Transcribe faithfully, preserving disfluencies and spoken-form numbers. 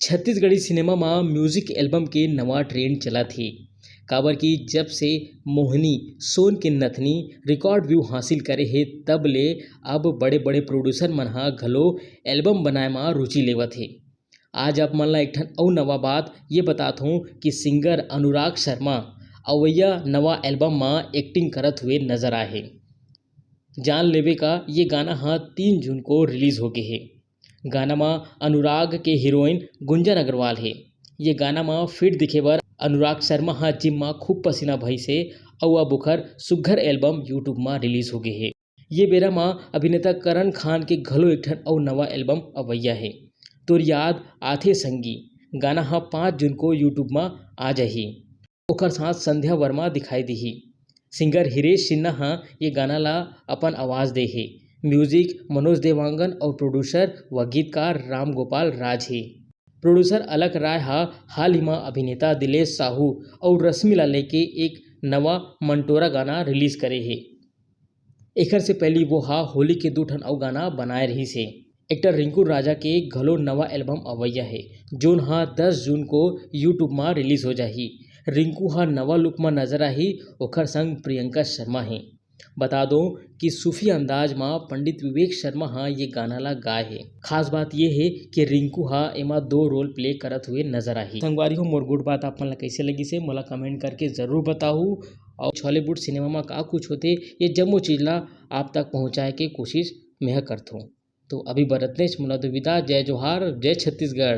Chhattisgarhi cinema म music album के नवा ट्रेंड चलत हे, काबर कि जब से मोहनी सोन के नथनी रिकॉर्ड व्यू हासिल करे हे, तब ले अब बड़े-बड़े प्रोड्यूसर मन ह घलो एल्बम बनाए म रुचि लेवत हे। आज आप मन ला एक ठन अउ नवा बात ये बतात हूँ कि सिंगर अनुराग शर्मा अवैया नवा एल्बम म एक्टिंग करत हुए नजर आए हे। जान लेबे का ये गाना ह तीन जून को रिलीज होगे हे। गाना म अनुराग के हीरोइन गुंजन अग्रवाल हे। ये गाना म फिट दिखे बर अनुराग शर्मा ह जिम म खूब पसीना भइस हे अउ अब ओखर सुग्घर एल्बम YouTube म रिलीज होगे हे। ये बेरा म अभिनेता करण खान के घलो एक ठन अउ नवा एल्बम अवैया हे। तोर याद आथे संगी गाना ह पाँच जून को YouTube म आ जाही। ओकर साथ संध्या वर्मा दिखाई दिही। सिंगर हिरेश सिन्हा ह ये गाना ला अपन आवाज दे हे। म्यूजिक मनोज देवांगन अउ प्रोड्यूसर व गीतकार राम गोपाल राज हे। प्रोड्यूसर अलख राय ह हाल ही म अभिनेता दिलेश साहू अउ रश्मि ला लेके एक नवा मंटोरा गाना रिलीज करे हे। एखर से पहिली वो ह होली के दू ठन अउ गाना बनाए रहिस हे। एक्टर रिंकू राजा के घलो नवा एल्बम अवैया हे, जोन ह दस जून को YouTube म रिलीज हो जाही। रिंकू ह नवा लुक म नजर आही, ओखर संग प्रियंका शर्मा हे। बता दो कि सूफी अंदाज म पंडित विवेक शर्मा ह ये गाना ला गाए हे। खास बात ये हे कि रिंकू ह एमा दो रोल प्ले करत हुए नजर आही। संगवारी हो, मोर गुट बात आप मन ला कइसे लगिस हे, मोला कमेंट करके जरूर बताहू। अउ छॉलीवुड सिनेमा म का कुछ होथे, ये जम्मो चीज ला आप तक पहुंचाए के कोशिश मेंह करथों। तो अभी बर अतनेच, मोला दो विदा। जय जोहार, जय छत्तीसगढ़।